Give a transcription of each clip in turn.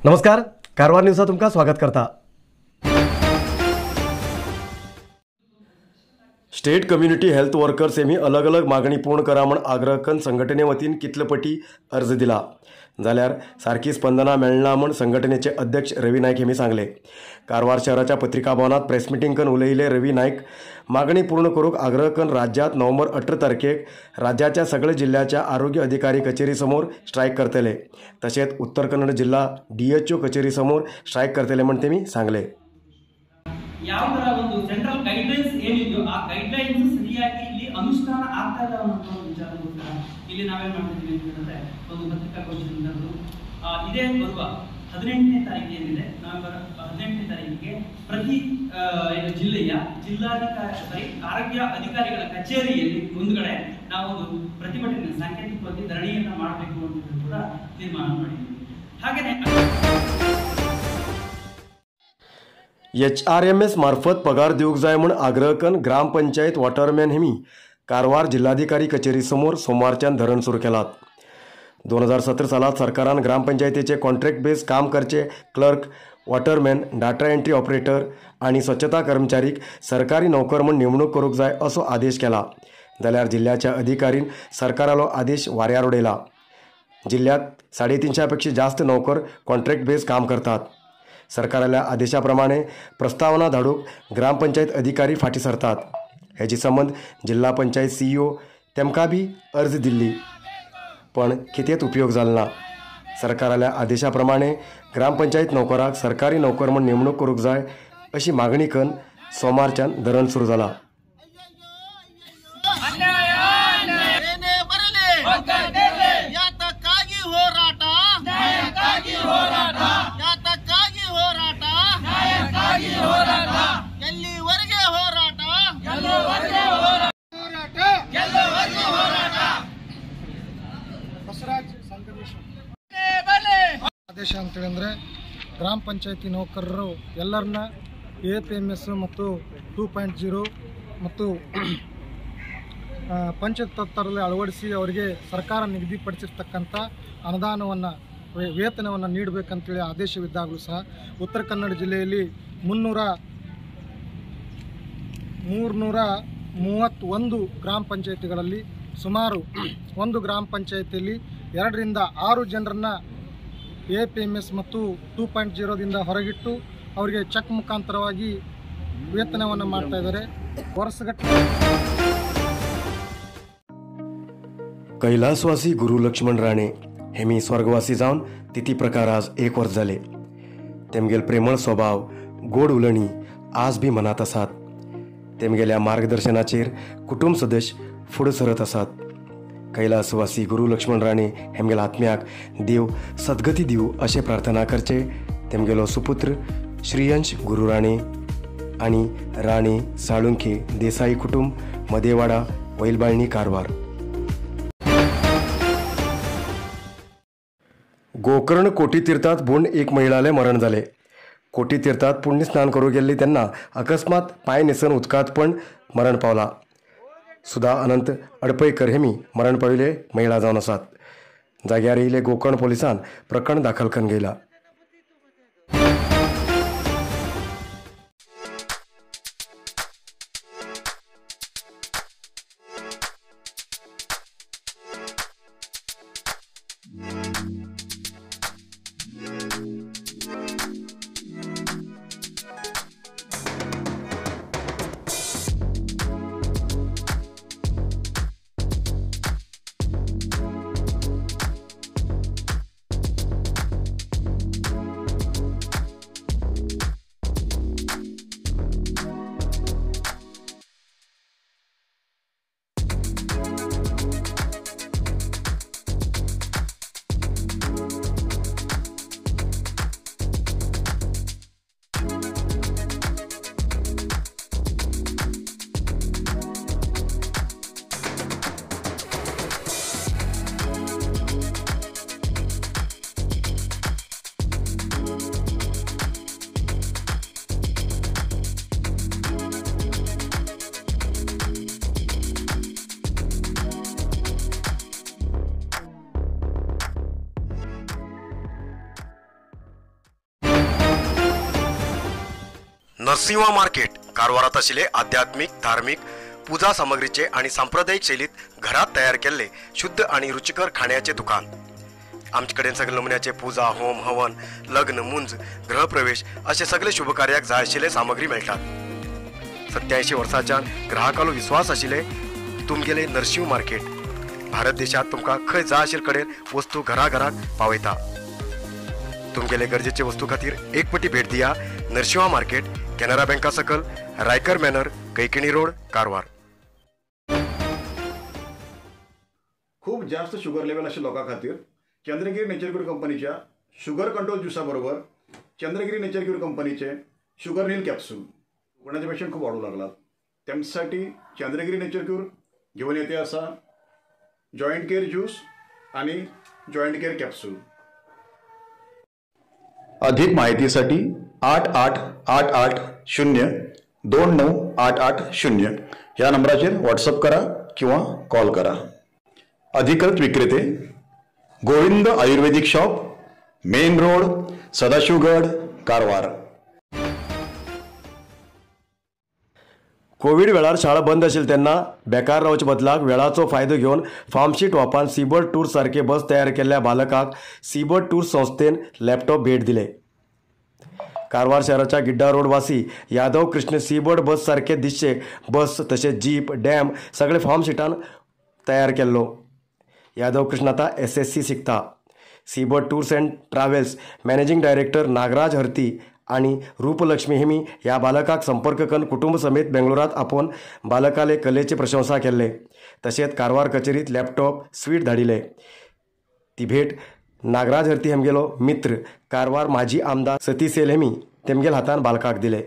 नमस्कार, कारवार न्यूजात तुमकां स्वागत करता। स्टेट कम्युनिटी हेल्थ वर्कर्स हेमी अलग अलग मागणी पूर्ण करा म्हण आग्रह करून संघटने वतीन कितले पटी अर्ज दिला जाल्यार सारकी स्पंदना मेळना म्हण संघटनेचे अध्यक्ष रवी नायक हेमी सांगले। कारवार शहराच्या पत्रिका भवनात प्रेस मिटींग करून उलयले रवी नायक मागणी पूर्ण करूंक आग्रह करून राज्यात नोव्हेंबर 18 तारखेक राज्याच्या सगळे जिल्ह्याच्या आरोग्य अधिकारी कचेरी समोर स्ट्रायक करतले, तशेंच उत्तर कन्नड जिल्हा डीएचओ कचेरी समोर स्ट्रायक करतले म्हण तेमी सांगले। ಯಾವದರ ಒಂದು ಸೆಂಟ್ರಲ್ ಗೈಡ್ಲೈನ್ಸ್ ಏನಿದೆಯೋ ಆ ಗೈಡ್ಲೈನ್ಸ್ ಸರಿಯಾಗಿ ಇಲ್ಲಿ ಅನುಷ್ಠಾನ ಆಗ್ತಾ ಇಲ್ಲ ಅನ್ನೋ ಒಂದು ವಿಚಾರಕ್ಕೋಸ್ಕರ ಇಲ್ಲಿ ನಾವೇನ್ ಮಾಡ್ತಿದ್ದೀವಿ ಅಂತ ಹೇಳಿದ್ರೆ ಒಂದು ಪತ್ರಿಕಾಗೋಷ್ಠಿ ಕರೆದು ಇದೇ ಬರುವ 18ನೇ ತಾರೀಕು ಏನಿದೆ ನವೆಂಬರ್ 18ನೇ ತಾರೀಕಿಗೆ ಪ್ರತಿ ಜಿಲ್ಲೆಯ ಜಿಲ್ಲಾಧಿಕಾರಿ ಸಾರಿ ಆರೋಗ್ಯ ಅಧಿಕಾರಿಗಳ ಕಚೇರಿಯಲ್ಲಿ ಒಂದು ಕಡೆ ನಾವು ಒಂದು ಪ್ರತಿಭಟನೆ ಸಾಂಕೇತಿಕವಾಗಿ ಧರಣಿಯನ್ನ ಮಾಡಬೇಕು ಅಂತ ಕೂಡ ತೀರ್ಮಾನ ಮಾಡಿದ್ದೀವಿ। ಹಾಗೇನೆ HRMS मार्फत पगार दिवंक जाय म्हूण आग्रह करून ग्रामपंचायत वॉटरमॅन हेमी कारवार जिल्हाधिकारी कचेरी समोर सोमवारच्यान धरण सुरू केलात। 2017 सालात सरकारान ग्रामपंचायतीचे कॉन्ट्रॅक्ट बेस काम करचे clerk, waterman, data entry operator आनी स्वच्छता कर्मचारीक सरकारी नोकर म्हूण नेमणूक करूंक जाय असो आदेश केला। जाल्यार जिल्ह्याच्या अधिकारीन सरकारालो आदेश वाऱ्यार उडयला। जिल्ह्यात 350 पेक्षा जास्त नोकर कॉन्ट्रॅक्ट बेस काम करतात। सरकाराल्या आदेशाप्रमाणे प्रस्तावना धाडूक ग्रामपंचायत अधिकारी फाटी सरतात। हेजी संबंद जिल्हा पंचायत CEO तेमकां बी अर्ज दिल्ली पण कितेंच उपयोग जालो ना। सरकाराल्या आदेशाप्रमाणे ग्रामपंचायत नोकराक सरकारी नोकर म्हूण नेमणूक करूंक जाय अशी मागणी करून सोमारच्यान धरण सुरू जाला। ಆದೇಶ ಅಂತೇಳಿದ್ರೆ ಗ್ರಾಮ ಪಂಚಾಯತಿ ನೌಕರರು ಎಲ್ಲರನ್ನ APMS ಮತ್ತು 2.0 ಮತ್ತು ಪಂಚತತ್ವದಲ್ಲಿ ಅಳವಡಿಸಿ ಅವರಿಗೆ ಸರ್ಕಾರ ನಿಗದಿಪಡಿಸಿರ್ತಕ್ಕಂಥ ಅನುದಾನವನ್ನು ವೇತನವನ್ನು ನೀಡಬೇಕಂತೇಳಿ ಆದೇಶವಿದ್ದಾಗಲೂ ಸಹ ಉತ್ತರ ಕನ್ನಡ ಜಿಲ್ಲೆಯಲ್ಲಿ 331 ಗ್ರಾಮ ಪಂಚಾಯತಿಗಳಲ್ಲಿ ಸುಮಾರು ಒಂದು ಗ್ರಾಮ ಪಂಚಾಯತಿಯಲ್ಲಿ 2 ರಿಂದ 6 ಜನರನ್ನು APMS ಮತ್ತು 2.0ದಿಂದ ಹೊರಗಿಟ್ಟು ಅವರಿಗೆ ಚೆಕ್ ಮುಖಾಂತರವಾಗಿ ವೇತನವನ್ನು ಮಾಡ್ತಾ ಇದ್ದಾರೆ। ವರ್ಷಗಟ್ಟಲೆ कैलासवासी गुरु लक्ष्मण राणे हेमी स्वर्गवासी जावन तिथी प्रकार आज 1 वर्ष जाले। तेमगेल प्रेमळ स्वभाव, गोड उलणी आज बी मनात आसात। तेमगेल्या मार्गदर्शनाचेर कुटुंब सदस्य फुडें सरत आसात। कैलासवासी गुरु लक्ष्मण राणे हेमगेल आत्म्याक देव सद्गती दिवं अशें प्रार्थना करचे तेमगेलो सुपुत्र श्रीयंश गुरु राणे आनी राणे साळुंखे देसाई कुटुंब, मदेवाडा, वैलबाळणी, कारवार। गोकर्ण कोटीतीर्थात बुण एक महिलाले मरण जाले। कोटीतीर्थात पुण्यस्नान करूंक गेल्ली तेन्ना अकस्मात पांय न्हेसन उदकांत पण मरण पावला। सुधा अनंत अडपयकर हेमी मरण पाविल्ले महिला जावन आसात। जाग्यार येयले गोकर्ण पोलिसान प्रकरण दाखल करून घेयला। नरसिंहा मार्केट कारवारात आशिल्ले आध्यात्मिक धार्मिक पूजा सामग्रीचे आणि सांप्रदायिक शैलीत घरात तयार केल्ले शुद्ध आणि रुचिकर खाण्याचे दुकान। आमचे कडेन सगळे नमुन्याचे पूजा, होम, हवन, लग्न, मुंज, गृहप्रवेश असे सगळे शुभकार्याक जाय आशिल्ले सामग्री मेळटात। 87 वर्सांच्यान ग्राहकालो विश्वास आशिल्ले तुमगेले नरसिंह मार्केट भारत देशात तुमकां खंय जाय आशिल्ले कडेन वस्तू घराघराक पावयता। तुमगेले गरजेचे वस्तू खातीर एक पटी भेट दिया नरसिंहा मार्केट, कॅनरा बँका सकल, रायकर मॅनर, कैकिणी रोड, कारवार। खूप जास्त शुगर लेवल आशिल्ल्या लोकां खातीर चंद्रगिरी नेचर क्यूर कंपनीच्या शुगर कंट्रोल ज्युसा बरोबर चंद्रगिरी नेचर क्यूर कंपनीचे शुगर नील कॅप्सूल कोणाचे पेशंट खूप वाढू लागलात त्यांच्यासाठी चंद्रगिरी नेचर क्यूर घेऊन येते असा जॉईंट केअर ज्यूस आणि जॉईंट केअर कॅप्सूल। अधिक माहितीसाठी 888 8 0 2 9 8 8 0 या नंबराचेर व्हॉट्सअप करा किंवा कॉल करा। अधिकृत विक्रेते Govind Ayurvedic shop, main road, Sadashivgad, Karwar. Covid वेळार शाळा बंद आशिल्ली तेन्ना बेकार रावचे बदलाक वेळाचो फायदो घेवन फार्मशीट वापरून सीबर्ड टूर सारके बस तयार केल्ल्या बालकाक सीबर्ड टूर संस्थेन लॅपटॉप भेट दिले। कारवार शहराच्या गिड्डा रोड वासी यादव कृष्ण सीबर्ड बस सारके दिसचे बस तशेंच जीप, डॅम सगळे फार्मशीटान तयार केल्लो। यादव कृष्ण आता SSC शिकता। Seabird tours and travels managing director Nagraj Harti आणि रूपलक्ष्मी हेमी ह्या बालकाक संपर्क करून कुटुंब समेत बेंगलोरात आपोवन बालकाले कलेची प्रशंसा केल्ले। तशेंच कारवार कचेरीत लॅपटॉप स्वीट धाडिले। ती भेट नागराज हर्ती हेमगेलो मित्र कारवार माजी आमदार सतीश सेल हेमी तेमगेल हातान बालकाक दिले।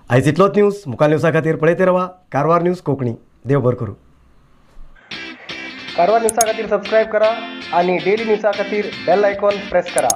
आयज इतलोच न्यूज। मुखार न्यूजा खातीर पळयत रावा कारवार न्यूज कोंकणी। देव बरें करूं। कारवार न्यूजा खातीर सबस्क्रायब करा आणि डेली न्यूजा खातीर बेल आयकॉन प्रेस करा।